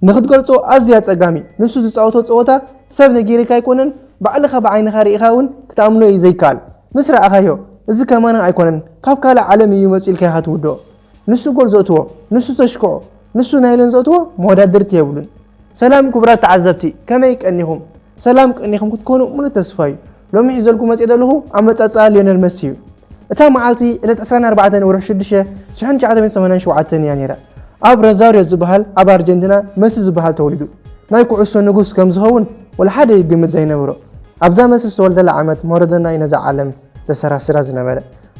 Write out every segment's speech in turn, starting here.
ንኽትገልጾ ኣዝዩ ኣጸጋሚ። ንሱ ዝጻወቶ ጸወታ ሰብ ነጊርካ ኣይኮነን፣ ባዕልኻ ብዓይንኻ ርኢኻ እውን ክትኣምኖ እዩ ዘይከኣል። ምስ ረኣኻዮ፣ እዚ ከማን ኣይኮነን፣ ካብ ካልእ ዓለም እዩ መጺኡ ኢልካ ኢኻ ትውድኦ። ንሱ ጎል ዘእትዎ፣ ንሱ ተሽክዖ፣ ንሱ ናይ ለን ዘእትዎ መወዳድርቲ የብሉን። ሰላም ክቡራት ተዓዘብቲ፣ ከመይ ቀኒኹም? ሰላም ቀኒኹም ክትኮኑ ሙሉእ ተስፋ እዩ። ሎሚ ሒዘልኩም መጽእ ዘለኹ ኣመጻጽኣ ሊዮነል መሲ እዩ። እታ መዓልቲ ዕለት ዕስራን ኣርባዕተን ወርሒ ሽዱሽተ ሽሕን ትሽዓተ ሚእትን ሰማንያን ሸውዓተን እያ ነይራ። ኣብ ሮዛርዮ ዝበሃል ኣብ ኣርጀንቲና መሲ ዝበሃል ተወሊዱ። ናይ ኩዕሶ ንጉስ ከም ዝኸውን ወላ ሓደ ይግምት ዘይነበሮ። ኣብዛ መሲ ዝተወልደላ ዓመት ማራዶና እዩ ነዛ ዓለም ዘሰራስራ ዝነበረ።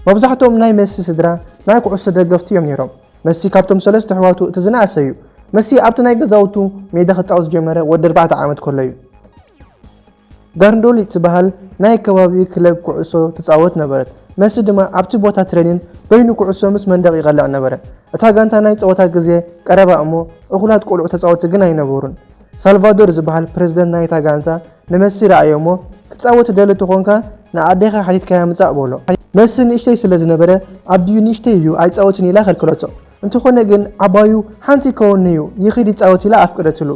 መብዛሕትኦም ናይ መሲ ስድራ ናይ ኩዕሶ ደገፍቲ እዮም ነይሮም። መሲ ካብቶም ሰለስተ ኣሕዋቱ እቲ ዝነኣሰ እዩ። መሲ ኣብቲ ናይ ገዛውቱ ሜዳ ክጻወት ዝጀመረ ወዲ ኣርባዕተ ዓመት ከሎ እዩ። ጋርንዶሊ እትበሃል ናይ ከባቢኡ ክለብ ኩዕሶ ትጻወት ነበረት። መሲ ድማ ኣብቲ ቦታ ትሬኒን በይኑ ኩዕሶ ምስ መንደቕ ይቐልዕ ነበረ። እታ ጋንታ ናይ ጸወታ ግዜ ቀረባ እሞ እኹላት ቆልዑ ተጻወትቲ ግን ኣይነበሩን። ሳልቫዶር ዝበሃል ፕሬዝደንት ናይታ ጋንታ ንመሲ ረኣዮ እሞ፣ "ክትጻወት ትደሊ ተኾንካ ንኣዴኻ ሓቲትካያ ምጻእ" በሎ። መሲ ንእሽተይ ስለ ዝነበረ ኣዲኡ ንእሽተይ እዩ ኣይጻወትን ኢላ ከልከለቶ። እንተኾነ ግን ዓባዩ ሓንቲ ከወኒ እዩ ይኺድ ይጻወት ኢላ ኣፍቀደትሉ።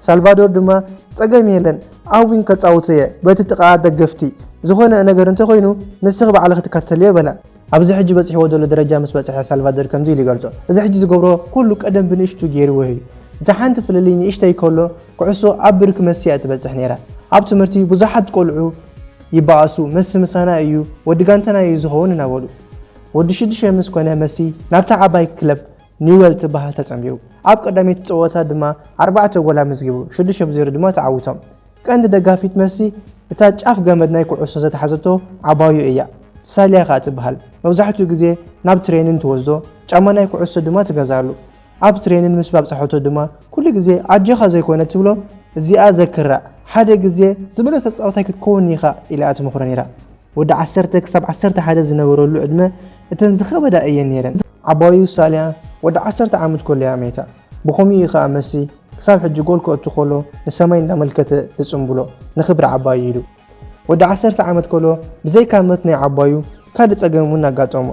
ሳልቫዶር ድማ "ጸገም የለን፣ ኣብ ዊንግ ከጻውቶ እየ በቲ ጥቓ ደገፍቲ፣ ዝኾነ ነገር እንተኾይኑ ንስኺ ባዕልኺ ትከተልዮ" በላ። ኣብዚ ሕጂ በጺሕዎ ዘሎ ደረጃ ምስ በጽሐ ሳልቫዶር ከምዚ ኢሉ ይገልጾ። "እዚ ሕጂ ዝገብሮ ኩሉ ቀደም ብንእሽቱ ገይርዎ እዩ። እቲ ሓንቲ ፍልልይ ንእሽተይ ከሎ ኩዕሶ ኣብ ብርኪ መሲ እያ ትበጽሕ ነይራ። ኣብ ትምህርቲ ብዙሓት ቆልዑ ይበኣሱ፣ መሲ ምሳና እዩ፣ ወዲ ጋንታና እዩ ዝኸውን" እናበሉ። ወዲ ሽዱሽተ ምስ ኮነ መሲ ናብታ ዓባይ ክለብ ኒውዌል ትበሃል ተጸንቢሩ። ኣብ ቀዳመይቲ ጸወታ ድማ ኣርባዕተ ጎል ኣመዝጊቡ፣ ሽዱሽተ ብዜሮ ድማ ተዓዊቶም። ቀንዲ ደጋፊት መሲ እታ ጫፍ ገመድ ናይ ኩዕሶ ዘተሓዘቶ ዓባዩ እያ። ሳልያ ከኣ ትበሃል። መብዛሕትኡ ግዜ ናብ ትሬኒን ትወስዶ፣ ጫማ ናይ ኩዕሶ ድማ ትገዝኣሉ። ኣብ ትሬኒን ምስ ኣብጽሐቶ ድማ ኩሉ ግዜ ኣጆኻ ዘይኮነ ትብሎ፣ "እዚኣ ዘክራ፣ ሓደ ግዜ ዝበለጸ ተጻዋታይ ክትከውን ኢኻ" ኢላ እያ ትመኽሮ ነይራ። ወዲ ዓሰርተ ክሳብ ዓሰርተ ሓደ ዝነበረሉ ዕድመ እተን ዝኸበዳ እየን ነይረን። ዓባዩ ሳልያ ወዲ ዓሰርተ ዓመት ከሎ እያ መይታ። ብኸምኡ እዩ ኸኣ መሲ ክሳብ ሕጂ ጎል ከእቱ ከሎ ንሰማይ እንዳመልከተ ዝጽንብሎ፣ ንኽብሪ ዓባዩ ኢሉ። ወዲ ዓሰርተ ዓመት ከሎ ብዘይካ ሞት ናይ ዓባዩ ካልእ ጸገም እውን ኣጋጠሞ።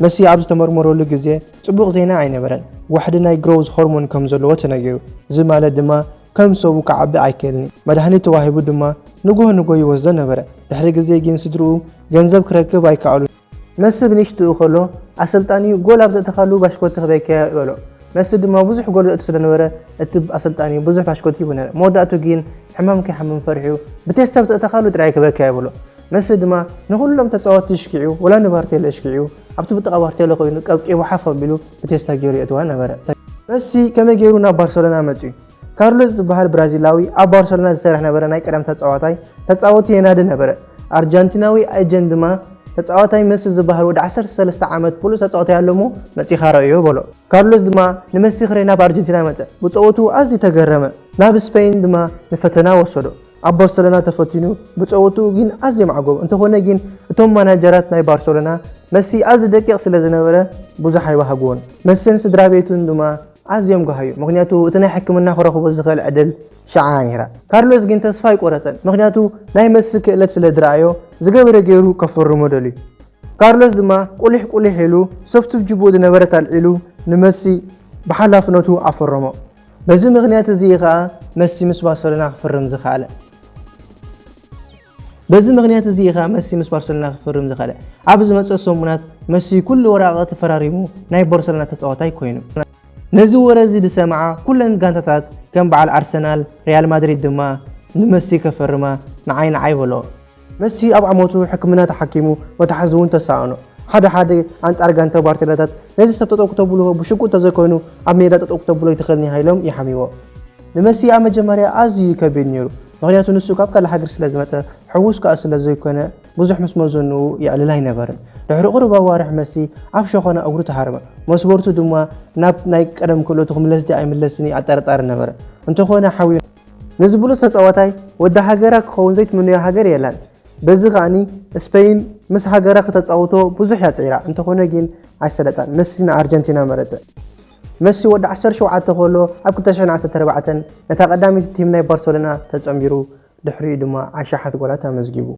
መሲ ኣብ ዝተመርመረሉ ግዜ ጽቡቕ ዜና ኣይነበረን። ዋሕዲ ናይ ግሮውዝ ሆርሞን ከም ዘለዎ ተነጊሩ። እዚ ማለት ድማ ከም ሰቡ ክዓቢ ኣይክእልን እዩ። መድሃኒት ተዋሂቡ ድማ ንግሆ ንግሆ ይወስዶ ነበረ። ድሕሪ ግዜ ግን ስድርኡ ገንዘብ ክረክብ ኣይከኣሉን። መሲ ብንእሽትኡ ከሎ ኣሰልጣኒኡ ጎል ኣብ ዘእተኻሉ ባሽኮቲ ክበኪያ ይበሎ። መሲ ድማ ብዙሕ ጎል ዘእቱ ስለነበረ እቲ ኣሰልጣኒኡ ብዙሕ ባሽኮቲ ይህቦ ነበረ። መወዳእቱ ግን ሕማም ከይሓምም ፈሪሑ ብቴስታ ኣብ ዘእተኻሉ ጥራይ ክበኪያ ይበሎ። መሲ ድማ ንኹሎም ተጻወትቲ ሽኪዑ፣ ወላ ንባርቴሎ ሽኪዑ፣ ኣብቲ ብጥቓ ባርቴሎ ኮይኑ ቀብቂቡ ሓፍ ኣቢሉ ብቴስታ ገይሩ የእትዋ ነበረ። መሲ ከመይ ገይሩ ናብ ባርሰሎና መጺኡ? ካርሎስ ዝበሃል ብራዚላዊ ኣብ ባርሰሎና ዝሰርሕ ነበረ ናይ ቀደም ተጻዋታይ፣ ተጻወቲ የናዲ ነበረ። ኣርጀንቲናዊ ኤጀንት ድማ ተጻዋታይ መሲ ዝበሃል ወዲ ዓሰርተ ሰለስተ ዓመት ብሉጽ ተጻዋታይ ኣሎ እሞ መጺኻ ረእዮ በሎ። ካርሎስ ድማ ንመሲ ክርኢ ናብ ኣርጀንቲና መጸ። ብጸወትኡ ኣዝዩ ተገረመ። ናብ ስፔን ድማ ንፈተና ወሰዶ። ኣብ ባርሰሎና ተፈቲኑ፣ ብጸወትኡ ግን ኣዝዮም ዓገቡ። እንተኾነ ግን እቶም ማናጀራት ናይ ባርሰሎና መሲ ኣዝዩ ደቂቕ ስለ ዝነበረ ብዙሕ ኣይባህግዎን። መሲን ስድራ ቤቱን ድማ ኣዝዮም ገሃዩ። ምኽንያቱ እቲ ናይ ሕክምና ክረኽቦ ዝኽእል ዕድል ሸዓ ነይራ። ካርሎስ ግን ተስፋ ኣይቆረጸን። ምኽንያቱ ናይ መሲ ክእለት ስለ ዝረኣዮ ዝገበረ ገይሩ ከፈርሞ ደልዩ። ካርሎስ ድማ ቁሊሕ ቁሊሕ ኢሉ ሶፍት ጅቡኡ ዝነበረት ኣልዒሉ ንመሲ ብሓላፍነቱ ኣፈረሞ። በዚ ምኽንያት እዚ እዩ ኸኣ መሲ ምስ ባርሰሎና ክፍርም ዝኸኣለ። በዚ ምኽንያት እዚ እዩ ኸኣ መሲ ምስ ባርሰሎና ክፍርም ዝኸኣለ። ኣብ ዝመጸ ሰሙናት መሲ ኩሉ ወራቕቲ ፈራሪሙ ናይ ባርሰሎና ተጻዋታይ ኮይኑ። ነዚ ወረ እዚ ዝሰምዓ ኩለን ጋንታታት ከም በዓል ኣርሰናል፣ ሪያል ማድሪድ ድማ ንመሲ ከፈርማ ንዓይ ንዓይ በሎ። መሲ ኣብ ዓመቱ ሕክምና ተሓኪሙ መትሓዚ እውን ተሳእኖ። ሓደ ሓደ ኣንጻር ጋንታ ባርቴሎታት ነዚ ሰብ ጠጠው ክተብልዎ ብሽጉጥ ተዘይኮይኑ ኣብ ሜዳ ጠጠው ክተብሎ ኣይትኽእልን ኢኻ ኢሎም ይሓምይዎ። ንመሲ ኣብ መጀመርያ ኣዝዩ እዩ ከቢድ ነይሩ፣ ምኽንያቱ ንሱ ካብ ካልእ ሃገር ስለ ዝመጸ ሕዉስ ከኣ ስለ ዘይኮነ ብዙሕ ምስ መዘንኡ የዕልል ኣይነበረን። ድሕሪ ቁሩብ ኣዋርሕ መሲ ኣብ ሸኾና እግሩ ተሃርመ። መስበርቱ ድማ ናብ ናይ ቀደም ክእለቱ ክምለስ ድዩ ኣይምለስን እዩ ኣጠራጣሪ ነበረ። እንተኾነ ሓውዮ ነዚ ብሉጽ ተጻዋታይ ወዲ ሃገራ ክኸውን ዘይትምነዮ ሃገር የላን። በዚ ከኣኒ ስፔን ምስ ሃገራ ክተጻውቶ ብዙሕ እያ ጽዒራ፣ እንተኾነ ግን ኣይሰለጣን። መሲ ንኣርጀንቲና መረጸ። መሲ ወዲ ዓሰርተ ሸውዓተ ከሎ ኣብ ክልተ ሽሕን ዓሰርተ ኣርባዕተን ነታ ቀዳመይቲ ቲም ናይ ባርሰሎና ተጸንቢሩ፣ ድሕሪኡ ድማ ኣሽሓት ጎላት ኣመዝጊቡ።